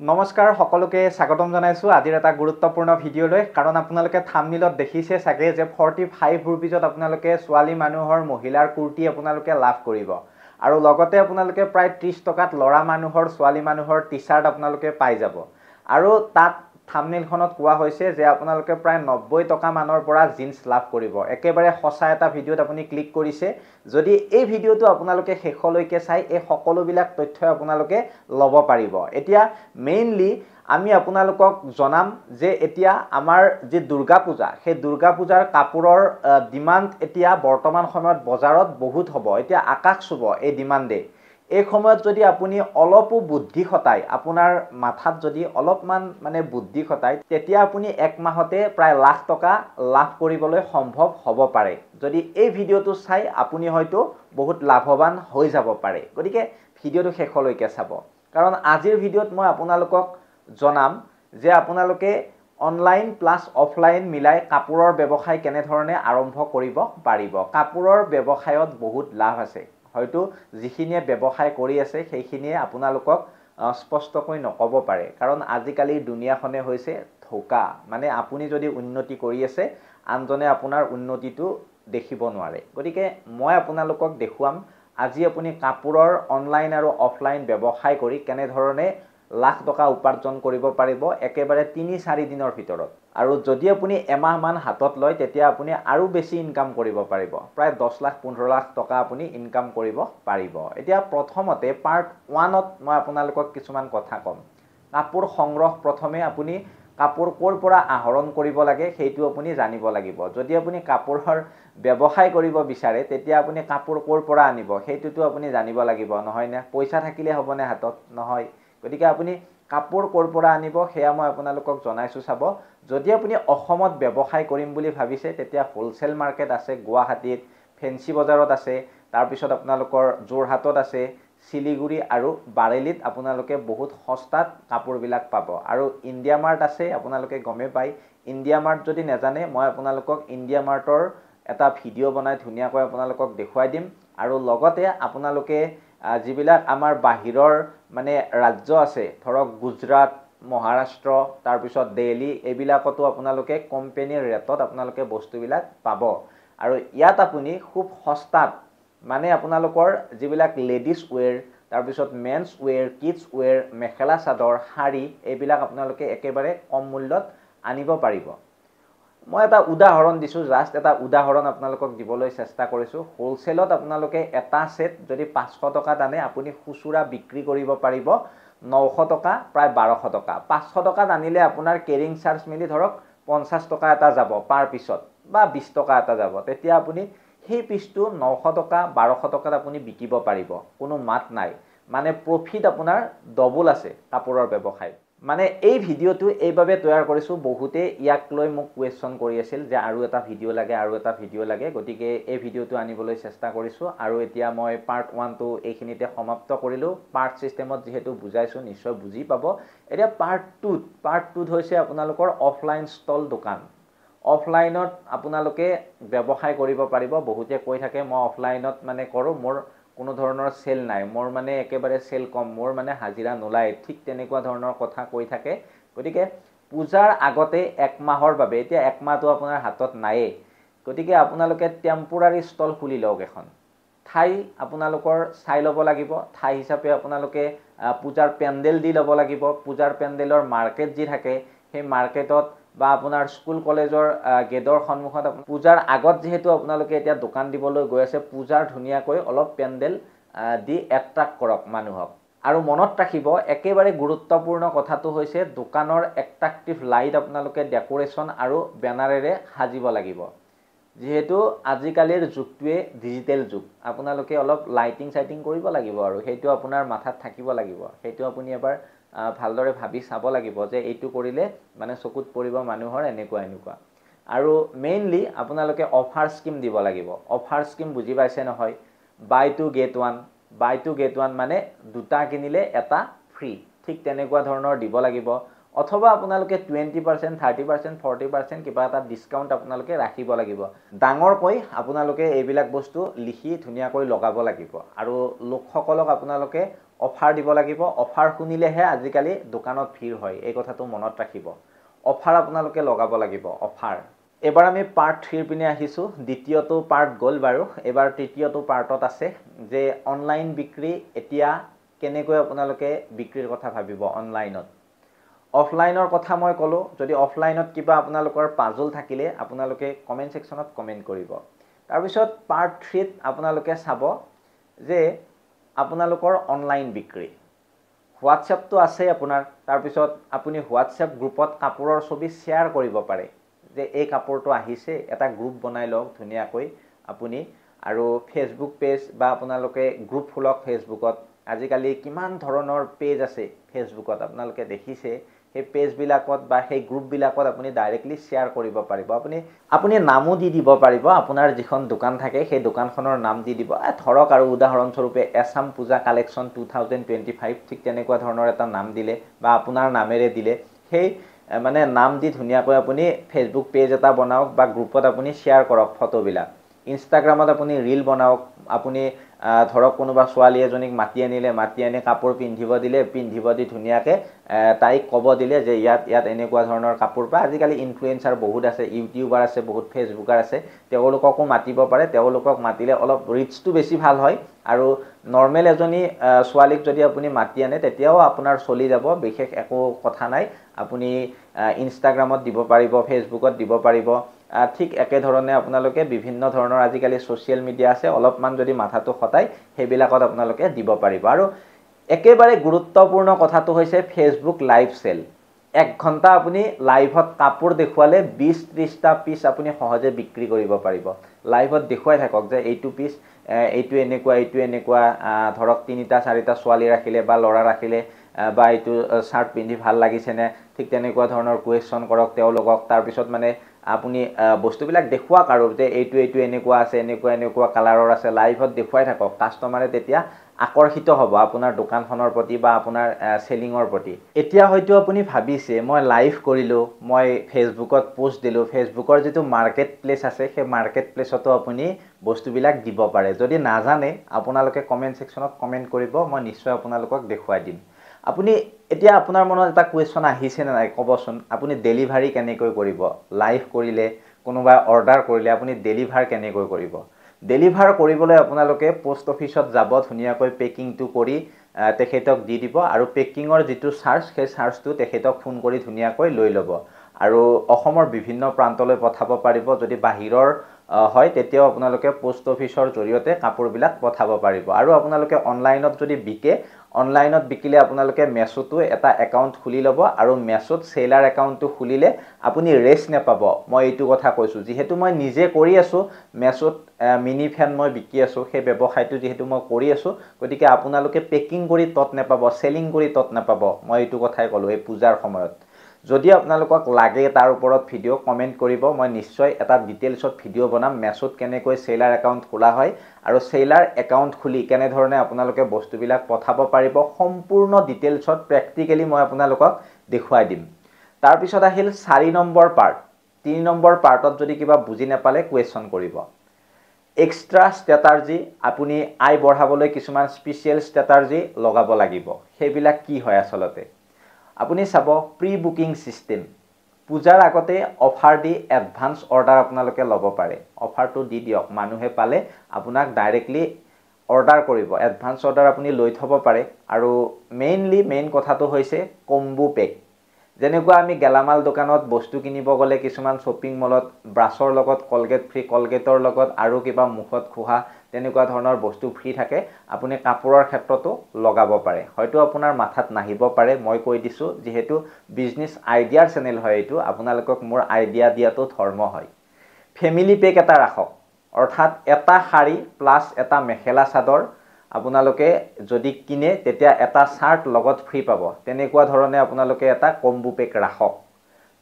নমস্কাৰ সকলোকে স্বাগতম জনাইছো আজিৰ এটা গুৰুত্বপূৰ্ণ ভিডিঅ'লৈ। কাৰণ আপোনালোকে থাম্বনেইলত দেখিছে চাগে যে 45 ৰুপিজত আপোনালোকে ছোৱালী মানুহৰ মহিলাৰ কুৰ্তি আপোনালোকে লাভ কৰিব আৰু লগতে আপোনালোকে প্ৰায় 30 টকাত ল'ৰা মানুহৰ ছোৱালী মানুহৰ টি চাৰ্ট আপোনালোকে পাই যাব। আৰু তাত থাম্বনেইলখনত কোৱা হৈছে যে আপোনালোকে প্ৰায় 90 টকা মানৰ পৰা জিন্স লাভ কৰিব। একেবাৰে সঁচা এটা ভিডিঅ'ত আপুনি ক্লিক কৰিছে। যদি এই ভিডিঅ'টো আপোনালোকে শেষলৈকে চাই এই সকলোবিলাক তথ্য আপোনালোকে ল'ব পাৰিব। এতিয়া মেইনলি আমি আপোনালোকক জনাম যে এতিয়া আমাৰ যি দুৰ্গা পূজা, সেই দুৰ্গা পূজাৰ কাপোৰৰ ডিমাণ্ড এতিয়া বৰ্তমান সময়ত বজাৰত বহুত হ'ব। এতিয়া আকাশ চুব এই ডিমাণ্ডে। এই সময়ত যদি আপুনি অলপো বুদ্ধি খটায়, আপোনাৰ মাথাত যদি অলপমান মানে বুদ্ধি খটায়, তেতিয়া আপুনি এক মাহতে প্ৰায় লাখ টকা লাভ কৰিবলৈ সম্ভৱ হ'ব পাৰে। যদি এই ভিডিঅ'টো চাই আপুনি হয়তো বহুত লাভৱান হৈ যাব পাৰে। গতিকে ভিডিঅ'টো শেষলৈকে চাব, কাৰণ আজিৰ ভিডিঅ'ত মই আপোনালোকক জনাম যে আপোনালোকে অনলাইন প্লাছ অফলাইন মিলাই কাপোৰৰ ব্যৱসায় কেনেধৰণে আৰম্ভ কৰিব পাৰিব। কাপোৰৰ ব্যৱসায়ত বহুত লাভ আছে। হয়তো যিখিনিয়ে ব্যৱসায় কৰি আছে সেইখিনিয়ে আপোনালোকক স্পষ্টকৈ নক'ব পাৰে, কাৰণ আজিকালিৰ দুনীয়াখনে হৈছে ধোকা। মানে আপুনি যদি উন্নতি কৰি আছে, আনজনে আপোনাৰ উন্নতিটো দেখিব নোৱাৰে। গতিকে মই আপোনালোকক দেখুৱাম আজি আপুনি কাপোৰৰ অনলাইন আৰু অফলাইন ব্যৱসায় কৰি কেনেধৰণে লাখ টকা উপাৰ্জন কৰিব পাৰিব একেবাৰে 3-4 দিনৰ ভিতৰত। আৰু যদি আপুনি এমাহমান হাতত লয়, তেতিয়া আপুনি আৰু বেছি ইনকাম কৰিব পাৰিব। প্ৰায় 10 লাখ 15 লাখ টকা আপুনি ইনকাম কৰিব পাৰিব। এতিয়া প্ৰথমতে পাৰ্ট 1ত মই আপোনালোকক কিছুমান কথা ক'ম। কাপোৰ সংগ্ৰহ, প্ৰথমে আপুনি কাপোৰ ক'ৰ পৰা আহৰণ কৰিব লাগে সেইটো আপুনি জানিব লাগিব। যদি আপুনি কাপোৰৰ ব্যৱসায় কৰিব বিচাৰে, তেতিয়া আপুনি কাপোৰ ক'ৰ পৰা আনিব সেইটোতো আপুনি জানিব লাগিব, নহয়নে? পইচা থাকিলে হ'বনে হাতত? নহয়। গতিকে আপুনি কাপোৰ ক'ৰ পৰা আনিব সেয়া মই আপোনালোকক জনাইছোঁ, চাব। যদি আপুনি অসমত ব্যৱসায় কৰিম বুলি ভাবিছে, তেতিয়া হ'লচেল মাৰ্কেট আছে গুৱাহাটীত, ফেঞ্চি বজাৰত আছে, তাৰপিছত আপোনালোকৰ যোৰহাটত আছে, শিলিগুৰি আৰু বাৰেলীত আপোনালোকে বহুত সস্তাত কাপোৰবিলাক পাব। আৰু ইণ্ডিয়া মাৰ্ট আছে, আপোনালোকে গমেই পায়। ইণ্ডিয়া মাৰ্ট যদি নাজানে, মই আপোনালোকক ইণ্ডিয়া মাৰ্টৰ এটা ভিডিঅ' বনাই ধুনীয়াকৈ আপোনালোকক দেখুৱাই দিম। আৰু লগতে আপোনালোকে যিবিলাক আমাৰ বাহিৰৰ মানে ৰাজ্য আছে, ধৰক গুজৰাট, মহাৰাষ্ট্ৰ, তাৰপিছত দেলহি, এইবিলাকতো আপোনালোকে কোম্পেনীৰ ৰেটত আপোনালোকে বস্তুবিলাক পাব। আৰু ইয়াত আপুনি খুব সস্তাত মানে আপোনালোকৰ যিবিলাক লেডিজ ৱেৰ, তাৰপিছত men's wear, kids wear, mekhela chador, sari, এইবিলাক আপোনালোকে একেবাৰে কম মূল্যত আনিব পাৰিব। মই এটা উদাহৰণ দিছোঁ, জাষ্ট এটা উদাহৰণ আপোনালোকক দিবলৈ চেষ্টা কৰিছোঁ। হ'লচেলত আপোনালোকে এটা ছেট যদি 500 টকাত আনে, আপুনি খুচুৰা বিক্ৰী কৰিব পাৰিব 900 টকা, প্ৰায় 1200 টকা। 500 টকাত আনিলে আপোনাৰ কেৰিং চাৰ্জ মিলি ধৰক 50 টকা এটা যাব পাৰ পিছত, বা 20 টকা এটা যাব। তেতিয়া আপুনি সেই পিচটো 900 টকা, 1200 টকাত আপুনি বিকিব পাৰিব, কোনো মাত নাই। মানে প্ৰফিট আপোনাৰ ডবল আছে কাপোৰৰ ব্যৱসায়। মানে এই ভিডিঅ'টো এইবাবে তৈয়াৰ কৰিছোঁ, বহুতে ইয়াক লৈ মোক কুৱেশ্যন কৰি আছিল যে আৰু এটা ভিডিঅ' লাগে, আৰু এটা ভিডিঅ' লাগে। গতিকে এই ভিডিঅ'টো আনিবলৈ চেষ্টা কৰিছোঁ। আৰু এতিয়া মই পাৰ্ট 1টো এইখিনিতে সমাপ্ত কৰিলোঁ। পাৰ্ট ছিষ্টেমত যিহেতু বুজাইছোঁ, নিশ্চয় বুজি পাব। এতিয়া পাৰ্ট 2ত হৈছে আপোনালোকৰ অফলাইন ষ্টল দোকান। অফলাইনত আপোনালোকে ব্যৱসায় কৰিব পাৰিব। বহুতে কৈ থাকে মই অফলাইনত মানে কৰোঁ, মোৰ কোনো ধৰণৰ চেল নাই, মোৰ মানে একেবাৰে চেল কম, মোৰ মানে হাজিৰা নোলায়, ঠিক তেনেকুৱা ধৰণৰ কথা কৈ থাকে। গতিকে পূজাৰ আগতে এক মাহৰ বাবে, এতিয়া এক মাহটো আপোনাৰ হাতত নায়েই, গতিকে আপোনালোকে টেম্পৰাৰী ষ্টল খুলি লওক। এখন ঠাই আপোনালোকৰ চাই ল'ব লাগিব। ঠাই হিচাপে আপোনালোকে পূজাৰ পেণ্ডেল দি ল'ব লাগিব। পূজাৰ পেণ্ডেলৰ মাৰ্কেট যি থাকে, সেই মাৰ্কেটত বা আপোনাৰ স্কুল কলেজৰ গেটৰ সন্মুখত পূজাৰ আগত যিহেতু আপোনালোকে এতিয়া দোকান দিবলৈ গৈ আছে, পূজাৰ ধুনীয়াকৈ অলপ পেণ্ডেল দি এট্ৰাক্ট কৰক মানুহক। আৰু মনত ৰাখিব, একেবাৰে গুৰুত্বপূৰ্ণ কথাটো হৈছে দোকানৰ এট্ৰাক্টিভ লাইট আপোনালোকে ডেক'ৰেশ্যন আৰু বেনাৰেৰে সাজিব লাগিব। যিহেতু আজিকালিৰ যুগটোৱে ডিজিটেল যুগ, আপোনালোকে অলপ লাইটিং চাইটিং কৰিব লাগিব আৰু সেইটো আপোনাৰ মাথাত থাকিব লাগিব। সেইটো আপুনি এবাৰ ভালদৰে ভাবি চাব লাগিব যে এইটো কৰিলে মানে চকুত পৰিব মানুহৰ, এনেকুৱা এনেকুৱা। আৰু মেইনলি আপোনালোকে অফাৰ স্কিম দিব লাগিব। অফাৰ স্কিম বুজি পাইছে নহয়? Buy 2 get 1, buy 2 get 1 মানে দুটা কিনিলে এটা ফ্ৰী, ঠিক তেনেকুৱা ধৰণৰ দিব লাগিব। অথবা আপোনালোকে 20%, 30%, 40% কিবা এটা ডিছকাউণ্ট আপোনালোকে ৰাখিব লাগিব। ডাঙৰকৈ আপোনালোকে এইবিলাক বস্তু লিখি ধুনীয়াকৈ লগাব লাগিব আৰু লোকসকলক আপোনালোকে অফাৰ দিব লাগিব। অফাৰ শুনিলেহে আজিকালি দোকানত ভিৰ হয়, এই কথাটো মনত ৰাখিব। অফাৰ আপোনালোকে লগাব লাগিব, অফাৰ। এইবাৰ আমি পাৰ্ট 3ৰ পিনে আহিছোঁ। দ্বিতীয়টো পাৰ্ট গ'ল বাৰু, এইবাৰ তৃতীয়টো পাৰ্টত আছে যে অনলাইন বিক্ৰী এতিয়া কেনেকৈ আপোনালোকে বিক্ৰীৰ কথা ভাবিব অনলাইনত। অফলাইনৰ কথা মই ক'লোঁ, যদি অফলাইনত কিবা আপোনালোকৰ পাজল থাকিলে আপোনালোকে কমেণ্ট ছেকশ্যনত কমেণ্ট কৰিব। তাৰপিছত পাৰ্ট 3ত আপোনালোকে চাব যে আপোনালোকৰ অনলাইন বিক্ৰী, হোৱাটছএপটো আছে আপোনাৰ, তাৰপিছত আপুনি হোৱাটছএপ গ্ৰুপত কাপোৰৰ ছবি শ্বেয়াৰ কৰিব পাৰে যে এই কাপোৰটো আহিছে, এটা গ্ৰুপ বনাই লওক ধুনীয়াকৈ আপুনি। আৰু ফেচবুক পেজ বা আপোনালোকে গ্ৰুপ খোলক ফেচবুকত। আজিকালি কিমান ধৰণৰ পেজ আছে ফেচবুকত আপোনালোকে দেখিছে, সেই পেজবিলাকত বা সেই গ্ৰুপবিলাকত আপুনি ডাইৰেক্টলি শ্বেয়াৰ কৰিব পাৰিব। আপুনি নামো দি দিব পাৰিব, আপোনাৰ যিখন দোকান থাকে সেই দোকানখনৰ নাম দি দিব। ধৰক আৰু উদাহৰণস্বৰূপে এছাম পূজা কালেকশ্যন 2025, ঠিক তেনেকুৱা ধৰণৰ এটা নাম দিলে বা আপোনাৰ নামেৰে দিলে, সেই মানে নাম দি ধুনীয়াকৈ আপুনি ফেচবুক পেজ এটা বনাওক বা গ্ৰুপত আপুনি শ্বেয়াৰ কৰক ফটোবিলাক। ইনষ্টাগ্ৰামত আপুনি ৰীল বনাওক। আপুনি ধৰক কোনোবা ছোৱালী এজনীক মাতি আনিলে, মাতি আনি কাপোৰ পিন্ধিব দিলে, পিন্ধিব দি ধুনীয়াকৈ তাইক ক'ব দিলে যে ইয়াত ইয়াত এনেকুৱা ধৰণৰ কাপোৰ পায়। আজিকালি ইনফ্লুৱেঞ্চাৰ বহুত আছে, ইউটিউবাৰ আছে, বহুত ফেচবুকাৰ আছে, তেওঁলোককো মাতিব পাৰে। তেওঁলোকক মাতিলে অলপ ৰিচটো বেছি ভাল হয়। আৰু নৰ্মেল এজনী ছোৱালীক যদি আপুনি মাতি আনে তেতিয়াও আপোনাৰ চলি যাব, বিশেষ একো কথা নাই। আপুনি ইনষ্টাগ্ৰামত দিব পাৰিব, ফেচবুকত দিব পাৰিব। ঠিক একেধৰণে আপোনালোকে বিভিন্ন ধৰণৰ আজিকালি ছ'চিয়েল মিডিয়া আছে, অলপমান যদি মাথাটো খটাই সেইবিলাকত আপোনালোকে দিব পাৰিব। আৰু একেবাৰে গুৰুত্বপূৰ্ণ কথাটো হৈছে ফেচবুক লাইভ চেল। 1 ঘণ্টা আপুনি লাইভত কাপোৰ দেখুৱালে 20-30টা পিচ আপুনি সহজে বিক্ৰী কৰিব পাৰিব। লাইভত দেখুৱাই থাকক যে এইটো পিচ, এইটো এনেকুৱা, এইটো এনেকুৱা। ধৰক 3-4টা ছোৱালী ৰাখিলে বা ল'ৰা ৰাখিলে বা এইটো চাৰ্ট পিন্ধি ভাল লাগিছেনে, ঠিক তেনেকুৱা ধৰণৰ কুৱেশ্যন কৰক তেওঁলোকক। তাৰপিছত মানে আপুনি বস্তুবিলাক দেখুৱাওক আৰু যে এইটো এইটো এনেকুৱা আছে, এনেকুৱা এনেকুৱা কালাৰৰ আছে, লাইভত দেখুৱাই থাকক। কাষ্টমাৰে তেতিয়া আকৰ্ষিত হ'ব আপোনাৰ দোকানখনৰ প্ৰতি বা আপোনাৰ চেলিঙৰ প্ৰতি। এতিয়া হয়তো আপুনি ভাবিছে মই লাইভ কৰিলোঁ, মই ফেচবুকত পোষ্ট দিলোঁ, ফেচবুকৰ যিটো মাৰ্কেট প্লেচ আছে সেই মাৰ্কেট প্লেচতো আপুনি বস্তুবিলাক দিব পাৰে। যদি নাজানে আপোনালোকে কমেণ্ট ছেকশ্যনত কমেণ্ট কৰিব, মই নিশ্চয় আপোনালোকক দেখুৱাই দিম। আপুনি এতিয়া আপোনাৰ মনত এটা কুৱেশ্যন আহিছে নে নাই ক'বচোন, আপুনি ডেলিভাৰী কেনেকৈ কৰিব? লাইভ কৰিলে, কোনোবাই অৰ্ডাৰ কৰিলে আপুনি ডেলিভাৰ কেনেকৈ কৰিব? ডেলিভাৰ কৰিবলৈ আপোনালোকে পোষ্ট অফিচত যাব, ধুনীয়াকৈ পেকিংটো কৰি তেখেতক দি দিব আৰু পেকিঙৰ যিটো চাৰ্জ সেই চাৰ্জটো তেখেতক ফোন কৰি ধুনীয়াকৈ লৈ ল'ব আৰু অসমৰ বিভিন্ন প্ৰান্তলৈ পঠাব পাৰিব। যদি বাহিৰৰ হয় তেতিয়াও আপোনালোকে পোষ্ট অফিচৰ জৰিয়তে কাপোৰবিলাক পঠাব পাৰিব। আৰু আপোনালোকে অনলাইনত যদি বিকে, অনলাইনত বিকিলে আপোনালোকে মেছোতো এটা একাউণ্ট খুলি ল'ব আৰু মেছোত চেলাৰ একাউণ্টটো খুলিলে আপুনি ৰেষ্ট নাপাব। মই এইটো কথা কৈছোঁ যিহেতু মই নিজে কৰি আছোঁ, মেছোত মিনি ফেন মই বিকি আছোঁ, সেই ব্যৱসায়টো যিহেতু মই কৰি আছোঁ, গতিকে আপোনালোকে পেকিং কৰি তত নাপাব, চেলিং কৰি তত নাপাব। মই এইটো কথাই ক'লোঁ এই পূজাৰ সময়ত। যদি আপোনালোকক লাগে তাৰ ওপৰত ভিডিঅ' কমেণ্ট কৰিব, মই নিশ্চয় এটা ডিটেইলছত ভিডিঅ' বনাম মেছোত কেনেকৈ চেলাৰ একাউণ্ট খোলা হয় আৰু চেলাৰ একাউণ্ট খুলি কেনেধৰণে আপোনালোকে বস্তুবিলাক পঠাব পাৰিব, সম্পূৰ্ণ ডিটেইলছত প্ৰেক্টিকেলি মই আপোনালোকক দেখুৱাই দিম। তাৰপিছত আহিল 4 নম্বৰ পাৰ্ট। 3 নম্বৰ পাৰ্টত যদি কিবা বুজি নাপালে কুৱেশ্যন কৰিব। এক্সট্ৰা ষ্ট্ৰেটাৰ্জি, আপুনি আয় বঢ়াবলৈ কিছুমান স্পেচিয়েল ষ্ট্ৰেটাৰ্জি লগাব লাগিব। সেইবিলাক কি হয় আচলতে আপুনি চাব। প্ৰি বুকিং ছিষ্টেম, পূজাৰ আগতে অফাৰ দি এডভান্স অৰ্ডাৰ আপোনালোকে ল'ব পাৰে। অফাৰটো দি দিয়ক, মানুহে পালে আপোনাক ডাইৰেক্টলি অৰ্ডাৰ কৰিব, এডভান্স অৰ্ডাৰ আপুনি লৈ থ'ব পাৰে। আৰু মেইন কথাটো হৈছে কম্বো পেক। যেনেকুৱা আমি গেলামাল দোকানত বস্তু কিনিব গ'লে কিছুমান শ্বপিং মলত ব্ৰাছৰ লগত কলগেট ফ্ৰী, কলগেটৰ লগত আৰু কিবা মুখত ঘঁহা তেনেকুৱা ধৰণৰ বস্তু ফ্ৰী থাকে, আপুনি কাপোৰৰ ক্ষেত্ৰতো লগাব পাৰে। হয়তো আপোনাৰ মাথাত নাহিব পাৰে, মই কৈ দিছোঁ যিহেতু বিজনেছ আইডিয়াৰ চেনেল হয় এইটো, আপোনালোকক মোৰ আইডিয়া দিয়াটো ধৰ্ম হয়। ফেমিলি পেক এটা ৰাখক, অৰ্থাৎ এটা শাৰী প্লাছ এটা মেখেলা চাদৰ আপোনালোকে যদি কিনে তেতিয়া এটা চাৰ্ট লগত ফ্ৰী পাব, তেনেকুৱা ধৰণে আপোনালোকে এটা কম্বো পেক ৰাখক।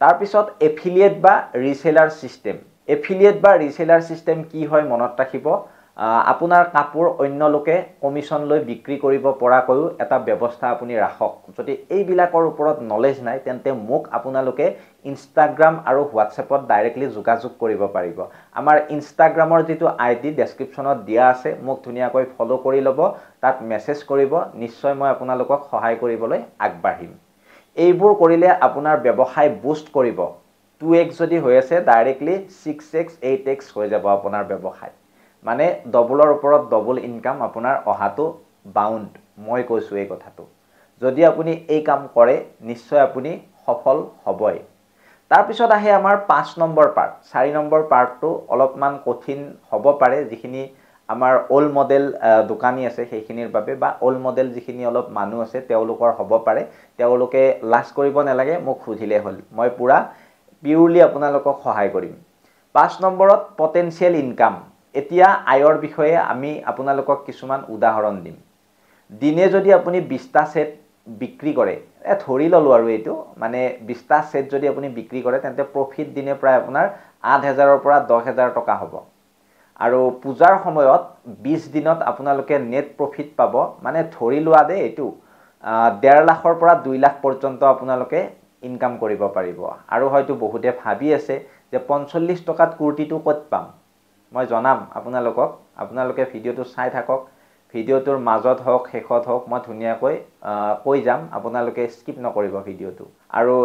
তাৰপিছত এফিলিয়েট বা ৰিচেলাৰ ছিষ্টেম। এফিলিয়েট বা ৰিচেলাৰ ছিষ্টেম কি হয় মনত ৰাখিব। আপোনাৰ কাপোৰ অন্য লোকে কমিশ্যন লৈ বিক্ৰী কৰিব পৰাকৈও এটা ব্যৱস্থা আপুনি ৰাখক। যদি এইবিলাকৰ ওপৰত নলেজ নাই, তেন্তে মোক আপোনালোকে ইনষ্টাগ্ৰাম আৰু হোৱাটছএপত ডাইৰেক্টলি যোগাযোগ কৰিব পাৰিব। আমাৰ ইনষ্টাগ্ৰামৰ যিটো আই ডি ডেছক্ৰিপশ্যনত দিয়া আছে, মোক ধুনীয়াকৈ ফ'ল' কৰি ল'ব, তাত মেছেজ কৰিব, নিশ্চয় মই আপোনালোকক সহায় কৰিবলৈ আগবাঢ়িম। এইবোৰ কৰিলে আপোনাৰ ব্যৱসায় বুষ্ট কৰিব। 2x যদি হৈ আছে, ডাইৰেক্টলি 6x, 8x হৈ যাব আপোনাৰ ব্যৱসায়। মানে ডবলৰ ওপৰত ডবল ইনকাম আপোনাৰ অহাটো বাউণ্ড, মই কৈছোঁ এই কথাটো। যদি আপুনি এই কাম কৰে, নিশ্চয় আপুনি সফল হ'বই। তাৰপিছত আহে আমাৰ 5 নম্বৰ পাৰ্ট। 4 নম্বৰ পাৰ্টটো অলপমান কঠিন হ'ব পাৰে যিখিনি আমাৰ অ'ল্ড মডেল দোকানী আছে সেইখিনিৰ বাবে, বা অ'ল্ড মডেল যিখিনি অলপ মানুহ আছে তেওঁলোকৰ হ'ব পাৰে। তেওঁলোকে লাজ কৰিব নালাগে, মোক সুধিলে হ'ল, মই পূৰা পিয়'ৰলি আপোনালোকক সহায় কৰিম। 5 নম্বৰত পটেঞ্চিয়েল ইনকাম। এতিয়া আয়ৰ বিষয়ে আমি আপোনালোকক কিছুমান উদাহৰণ দিম। দিনে যদি আপুনি 20টা ছেট বিক্ৰী কৰে, ধৰি ল'লোঁ আৰু এইটো মানে 20টা ছেট যদি আপুনি বিক্ৰী কৰে, তেন্তে প্ৰফিট দিনে প্ৰায় আপোনাৰ 8 হেজাৰৰ পৰা 10 হেজাৰ টকা হ'ব। আৰু পূজাৰ সময়ত 20 দিনত আপোনালোকে নেট প্ৰফিট পাব, মানে ধৰি লোৱা দেই এইটো, 1.5 লাখৰ পৰা 2 লাখ পৰ্যন্ত আপোনালোকে ইনকাম কৰিব পাৰিব। আৰু হয়তো বহুতে ভাবি আছে যে 45 টকাত কুৰ্তিটো ক'ত পাম। মই জনাম আপোনালোকক, আপোনালোকে ভিডিঅ'টো চাই থাকক। ভিডিঅ'টোৰ মাজত হওক, শেষত হওক, মই ধুনীয়াকৈ কৈ যাম, আপোনালোকে স্কিপ নকৰিব ভিডিঅ'টো। আৰু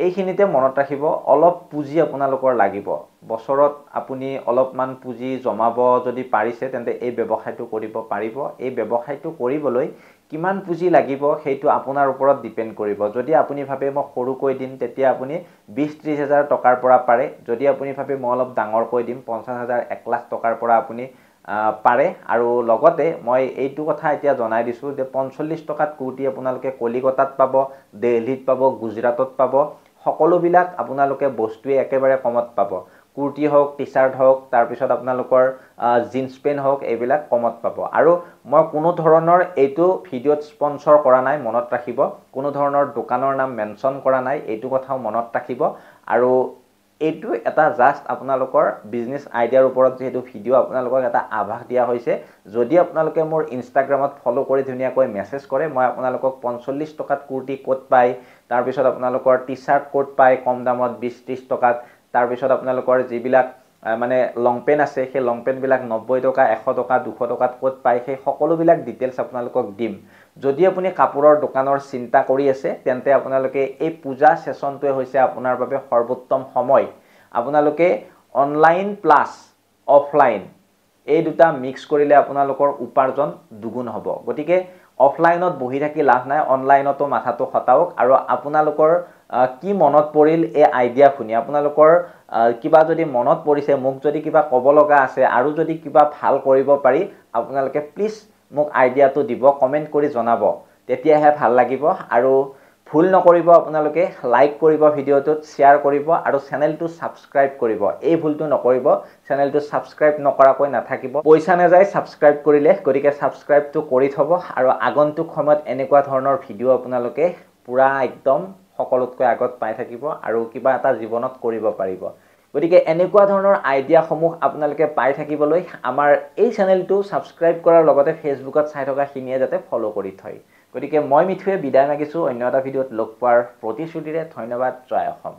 এইখিনিতে মনত ৰাখিব, অলপ পুঁজি আপোনালোকৰ লাগিব। বছৰত আপুনি অলপমান পুঁজি জমাব যদি পাৰিছে, তেন্তে এই ব্যৱসায়টো কৰিব পাৰিব। এই ব্যৱসায়টো কৰিবলৈ কিমান পুঁজি লাগিব, সেইটো আপোনাৰ ওপৰত ডিপেণ্ড কৰিব। যদি আপুনি ভাবে মই সৰুকৈ দিম, তেতিয়া আপুনি 20-30 হাজাৰ টকাৰ পৰা পাৰে। যদি আপুনি ভাবে মই অলপ ডাঙৰকৈ দিম, 50 হাজাৰ, 1 লাখ টকাৰ পৰা আপুনি পাৰে। আৰু লগতে মই এইটো কথা এতিয়া জনাই দিছোঁ যে 45 টকাত কুৰ্তি আপোনালোকে কলিকতাত পাব, দেলহিত পাব, গুজৰাটত পাব। সকলোবিলাক আপোনালোকে বস্তুৱে একেবাৰে কমত পাব। কুৰ্তি হওক, টি চাৰ্ট হওক, তাৰপিছত আপোনালোকৰ জিন্স পেণ্ট হওক, এইবিলাক কমত পাব। আৰু মই কোনো ধৰণৰ এইটো ভিডিঅ'ত স্পনচৰ কৰা নাই, মনত ৰাখিব। কোনো ধৰণৰ দোকানৰ নাম মেনশ্যন কৰা নাই, এইটো কথাও মনত ৰাখিব। আৰু এইটো এটা জাষ্ট আপোনালোকৰ বিজনেছ আইডিয়াৰ ওপৰত যিহেতু ভিডিঅ', আপোনালোকক এটা আভাস দিয়া হৈছে। যদি আপোনালোকে মোৰ ইনষ্টাগ্ৰামত ফ'ল' কৰি ধুনীয়াকৈ মেছেজ কৰে, মই আপোনালোকক 45 টকাত কুৰ্তি ক'ত পায়, তাৰপিছত আপোনালোকৰ টি চাৰ্ট ক'ত পায় কম দামত 20-30 টকাত, তাৰপিছত আপোনালোকৰ যিবিলাক মানে লং পেণ্ট আছে, সেই লং পেণ্টবিলাক 90 টকা, 100 টকা, 200 টকাত ক'ত পায়, সেই সকলোবিলাক ডিটেইলছ আপোনালোকক দিম। যদি আপুনি কাপোৰৰ দোকানৰ চিন্তা কৰি আছে, তেন্তে আপোনালোকে এই পূজা ছেশ্যনটোৱে হৈছে আপোনাৰ বাবে সৰ্বোত্তম সময়। আপোনালোকে অনলাইন প্লাছ অফলাইন এই দুটা মিক্স কৰিলে আপোনালোকৰ উপাৰ্জন দুগুণ হ'ব। গতিকে অফলাইনত বহি থাকি লাভ নাই, অনলাইনতো মাথাটো খটাওক। আৰু আপোনালোকৰ কি মনত পৰিল এই আইডিয়া শুনি? আপোনালোকৰ কিবা যদি মনত পৰিছে, মোক যদি কিবা ক'ব লগা আছে, আৰু যদি কিবা ভাল কৰিব পাৰি, আপোনালোকে প্লিজ মোক আইডিয়াটো দিব, কমেণ্ট কৰি জনাব, তেতিয়াহে ভাল লাগিব। আৰু ভুল নকৰিব, আপোনালোকে লাইক কৰিব ভিডিঅ'টোত, শ্বেয়াৰ কৰিব আৰু চেনেলটো ছাবস্ক্ৰাইব কৰিব। এই ভুলটো নকৰিব, চেনেলটো ছাবস্ক্ৰাইব নকৰাকৈ নাথাকিব। পইচা নাযায় ছাবস্ক্ৰাইব কৰিলে, গতিকে ছাবস্ক্ৰাইবটো কৰি থ'ব। আৰু আগন্তুক সময়ত এনেকুৱা ধৰণৰ ভিডিঅ' আপোনালোকে পূৰা একদম সকলোতকৈ আগত পাই থাকিব আৰু কিবা এটা জীৱনত কৰিব পাৰিব। গতিকে এনেকুৱা ধৰণৰ আইডিয়াসমূহ আপোনালোকে পাই থাকিবলৈ আমাৰ এই চেনেলটো ছাবস্ক্ৰাইব কৰাৰ লগতে ফেচবুকত চাই থকাখিনিয়ে যাতে ফ'ল' কৰি থয়। গতিকে মই মিঠুৱে বিদায় মাগিছোঁ, অন্য এটা ভিডিঅ'ত লগ পোৱাৰ প্ৰতিশ্ৰুতিৰে। ধন্যবাদ, জয় অসম।